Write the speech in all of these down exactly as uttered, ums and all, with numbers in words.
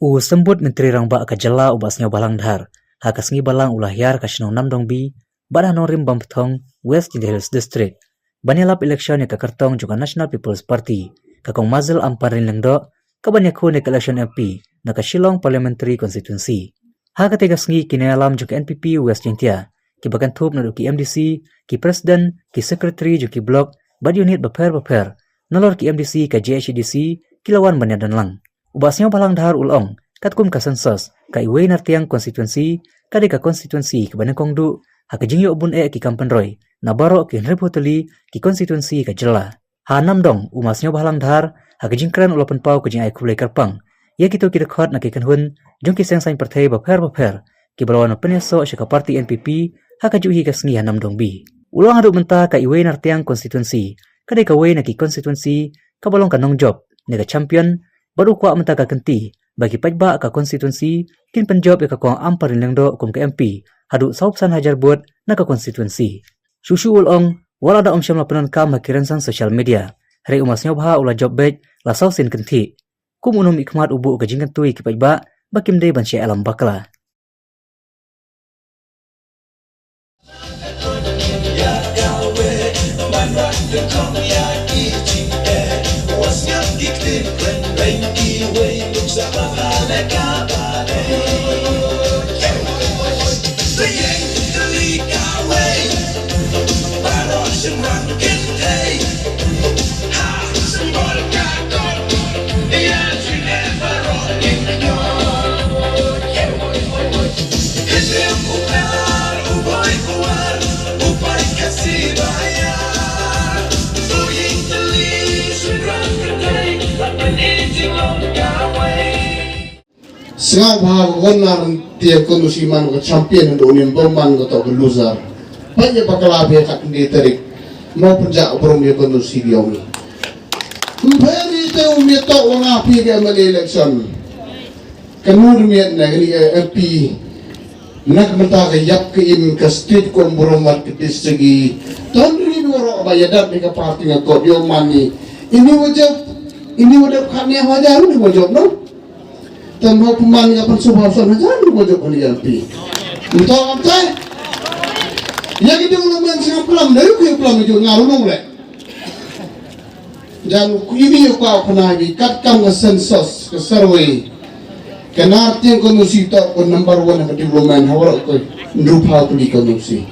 U Symbud Myntri Rangbah ka jylla u Bah Sniawbhalang Dhar, ha ka sngi Balang u la hiar ka shnong Namdong B, bad ha nongrim Bamthong, West Jaintia Hills District, ban ïalap election ïa ka kyrtong jong ka National People's Party, ka Kong Mazel Ampareen Lyngdoh, kaban ïakhun ïa ka election M P na ka Shillong Parliamentary Constituency. Ha katei ka sngi ki nongïalam jong ka N P P West Jaintia, kiba kynthup naduh ki M D C, ki president, ki secretary jong ki block bad unit bapher bapher, nalor ki M D C ka J H A D C, ki la wan ban ïadon lang. U Bah Sniawbhalang Dhar u la ong, katkum ka census, ka Iwei Nartiang constituency ka dei ka constituency kaba nyngkong duh ha ka jingïoh bun eh ki kam pynroi na baroh ki hynriewphew tylli ki constituency ka jylla. Ha Namdong, u Ma Sniawbhalang Dhar ha ka jingkren u la pynpaw ka jingai khublei kyrpang ïa kito ki dkhot na ki kynhun jong ki seng saiñ pyrthei bapher bapher kiba la wan pynïasoh sha ka party N P P ha kajuh hi ka sngi ha Namdong B. U la ong haduh mynta ka Iwei Nartiang constituency ka dei kawei na ki constituency kaba long ka nongjop ne ka champion, bad u kwah mynta ka kynti ba ki paidbah ka constituency kin pynjop ïa ka Kong Ampareen Lyngdoh kum ka M P haduh sawphew san hajar vote na ka constituency. Shuh shuh u la ong, wat la da ym shym la pyndonkam ha ki rynsan social media, hynrei u Ma Sniawbha u la jop beit la saw sien kynthih. Kum u nongmihkhmat u buh ka jingkyntu ïa ki paidbah ba kim dei ban shah ïalam bakla. Sngewbha ka gunnar te ïa ka constituency man ka champion, haduh une bym man ka toh ka loser. Peit ïa bakla phi ha ka khyndai tarik. Mo pynjah burom ïa ka constituency jong ngi. Ym pher ïa te um ïa toh wa nga phi ka M L A election. Ka nur miet na kani ka M P. Na ka bynta ka ïap ka im ka state, ka burom wat ka district i. Ton ri ni waroh ba ïadap ni ka party nga kot ïoh man ni. Ini wajib, ini wajib khat ni wajib ni wajib no. Tang ba pynman ïa pynsuh ba san hajar ruh ba jop kane M P. Nto am tai. Ïa ki development sha Plam, da ïa ki Plam ïa nga ruh nong leh. Jan ku imi ïa ka khana ïa ki kat kam ka census, ka survey. Ka Nartiang constituency toh ka number one ha ka development ha waroh ka hynriewphew tylli ka constituency.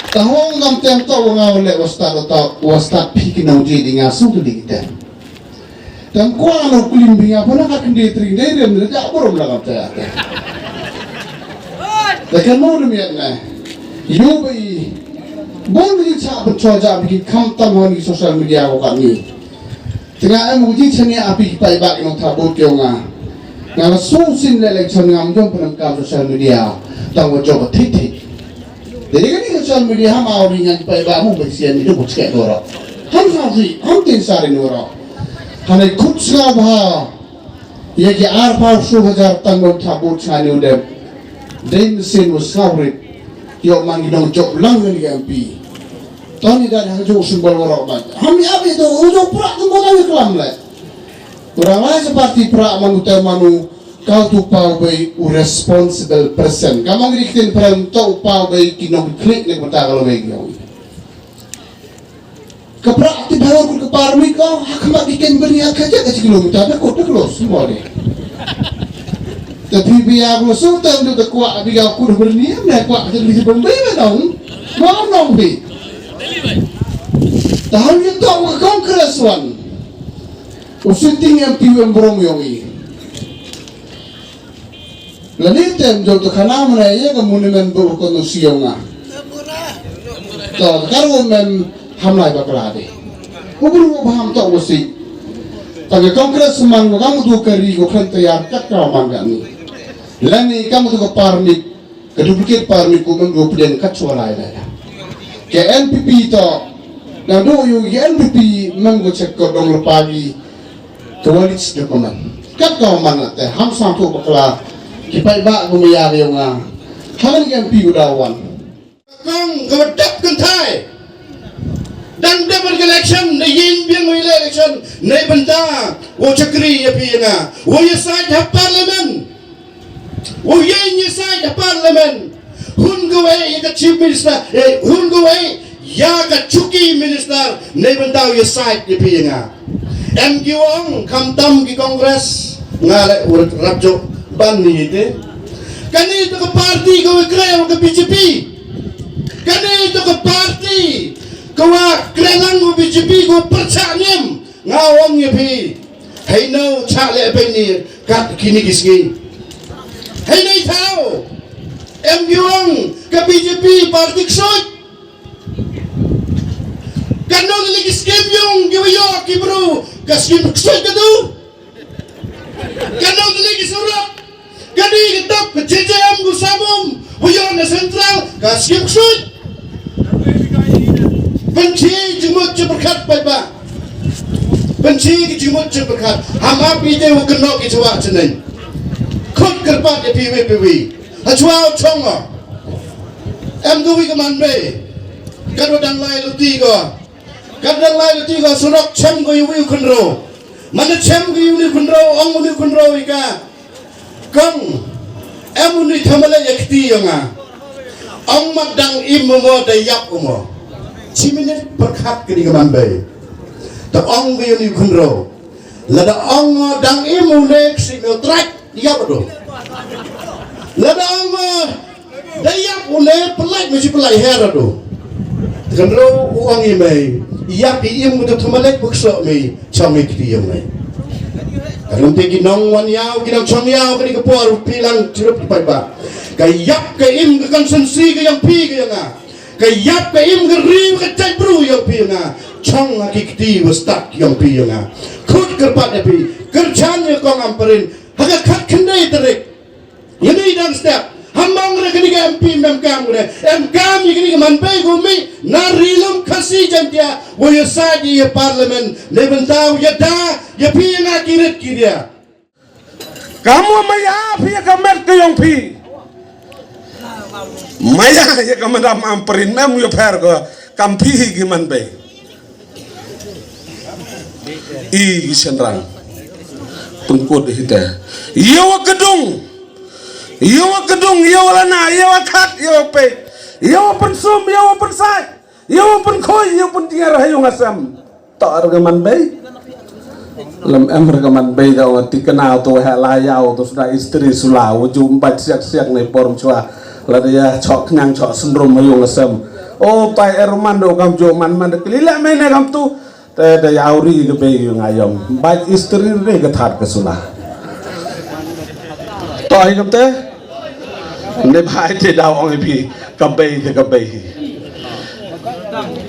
Te hong ngam tem toh wa nga leh wa stad, wa stad phi ki nong ji di nga shu tylli ki tem. Tang kwah no klim bia puna kat khyndai tarik dei rem ne ja burom la kam ta. Te kan mo ne miet ne. Ïoh ba i bun ni cha pynchoi ja biki kham tam ha ni social media ko kani. Tengah em uji chania api ki paidbah ki nongthaw vote ki ong nga. Nga la shu sien le election ngam jom pyndonkam social media. Tang wa jop thik thik. Jadi kani social media ham aw ri ngan paidbah mu ba sien ni dei ba chek nora. Ham sa ri, ham tin sa ri nora. Hangne kut sngewbha ïa ki arphew saw hajar tang nongthaw vote sngewbha ïa u dep. Dei mynsiem u sngewrit. Ïoh man ki nongjop lang ïa ki M P. Tang ïa da ha ka jong u symbol waroh bad. Ham ïa ap ïa to u jong prah tang ko tang ïa klam leh. U dang lai sa party prah man u te man u, ka u tu paw bei u responsible person. Ka mang ri ktien prem to u paw bei ki nongklik ne ka bynta ka lawei ki ong. Ka prah ti bhaw kut ka parmit ko, ha khmat ki ken beri ha ka jaka chi kilometer, da kut da close, mo de. Te phi bia ko so te ndu te kwah bia kut beri ni, ne kwah te li Bombay ba dong. Mo nong bi. Te hal yin to ka Congress wan. U sitting M P wem brom yong i. Lane tem jong to khana mane ïa ka monument ba u kono siong a. To kar u mem ham lai bakla de. U bru u baham to u si. Ta ka congressman ko kam du kari ko khan tayar kat ka man ka ni. Lane kam du ka parmit, ka duplicate parmit ko mem du pden kat chwa lai lai. Ka N P P to. Na du yu ka N P P mem ko check ko dong lepa gi. Ka wallet document. Kat ka man la te ham sang tu bakla. Ki paidbah kum ïa ri nga. Halan ki M P u da wan. Kong ka dap kynthai. Dan dap election, da yin biang wi le election. Neibynta wow shakri ïa phi ïa nga, wow ïasaid ha Parliament, wow ïeng ïasaid ha Parliament. Hun kawei ïa ka Chief Minister, eh, hun kawei ïa ka chuki Minister, neibynta wow ïasaid ïa phi ïa nga. Em ki ong khamtam ki Congress, nga leh u rap jok ban ni te. Kane to ka party kawa kren ka B J P. Kane to ka party kawa kren lang ka B J P, kawa pyrshah niam. Nga ong ïa phi, hei no chah leh beiñ ni kat kine ki sngi. Hei nei thaw, em ki ong ka B J P party ksuid. Kan no ni ki skim ïong ki wa ïoh ki bru ka skim ksuid ka tu. Kan no ni ki surok. Kani ka tap ka J J M ku sabum, wa ïoh na Central ka skim ksuid. Pynchi jingmut jingpyrkhat paidbah. Pynchi ki jingmut jingpyrkhat. Ham ap ite wa kynnoh ki chwa chaneng. Khut kyrpad ïa phi wi phi wi. Ha chwa u chong nga. Em ka wi ka man bei. Kan wa dang lai luti ko. Kan dang lai luti ko surok chem ko ïa wi u khynro. Manda chem ko ïa wi u khynro, ong wi u khynro ïa ka. Kong, em uni thamalei ïa kti ïa nga. Ong mat dang im mo da ïap mo. Chi minit pyrkhat kani ka man bei. Ta ong wi uni khynro. Lada ong dang im une ksi no trak ïap do. Lada ong da ïap une pelai mesti pelai her do. Khynro u ong i mei ïap i im ko thamalei bukso mei. Chong i kti ïa mei. Ka rum te ki nong wan ïaw, ki nong chong ïaw, kani ka por phi lang chirup ki paidbah. Ka ïap ka im ka constituency ka ïong phi ka ïong nga. Ka ïap ka im ka ri ka jaitbru ïong phi ïong nga. Chong ha ki kti wa stad ïong phi ïong nga. Khut kyrpad ïa phi. Kyrchan ïa kong Ampareen. Ha ka khatkhyndai tarik. Ïa mi dang step. Ham ong re kani ka M P mem kam re. Em kam ïa kani ka man bei ko mi. Na ri lum Khasi Jaintia. Wa ïasaid ïa Parliament. Neibynta wa ïada ïa phi ïa nga ki rit ki ria. Kam wa maya phi ïa ka met ka ïong phi. Maya ïa ka madam Ampareen mem ïa pher ko kam phi hi ki man bei. I ki shynrang. Pynkut hi te. Ïa wa kdung. Ïa wa kdung, ïa wa lana, ïa wa khat, ïa wa peit. Ïa wa pynsum, ïa wa pynsait. Ïa wa pynkhuid, ïa wa pyntiar ha ïung ha sem. To ar ka man bei. Lem em ar ka man bei da wa tikna to ha la ïa to suda istri sula wa ju mbat siak siak ne por mchwa. La da ïa chok nyang chok sendrum ha ïung ha sem. O tai er man do kam ju man man da kli la me ne kam tu. Te da ïa uri ka bei ïung ha ïung. Mbat istri re ka that ka sula. To ai kam te. Ne bhai te da ong i bi ka bei te ka bei.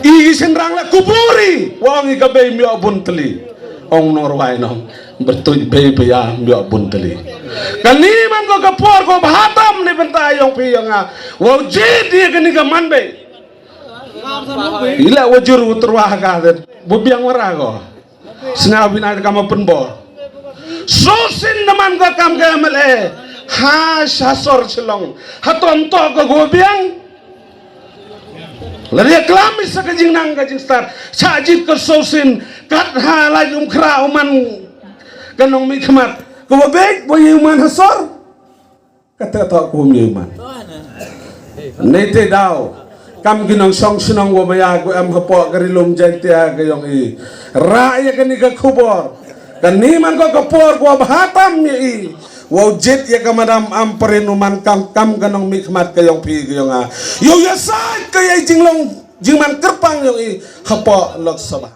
I ki shynrang la kuburi wa ong i ka bei mioh bun tli. Ong nor wai nong bertuj bei pia mioh bun tli. Kani man ko ka por ko bhatam ni bynta ïong phi ïong nga. Wa jit di kani ka man bei. Ila wa jur u terwa ka den bu biang wara ko. Sngaw bina ka ma pynbor. Sosin naman ka kam ka M L A. Ha sha sor Shillong. Ha tom to ka go biang. La dia klam isa ka jingnang ka jingstad. Sa jit ka sosin kat ha la jum khra uman ka nong mi khmat. Ka wa bek bo yi uman ha sor. Kata to ku mi man. Nei te daw. Kam ki nong shong shnong wa maya ku em hapoh ka ri lum Jaintia ka yong i. Ra ïa kani ka khubor. Kani man ko ka por ku wa bhatam ïa i. Wa u jit ïa ka madam Ampareen u man kam kam ka nong mi khmat ka yong phi ka yong a. Yow ïa sait ka ïa jinglong jingman kyrpang yong i. Hapoh Lok Sabha.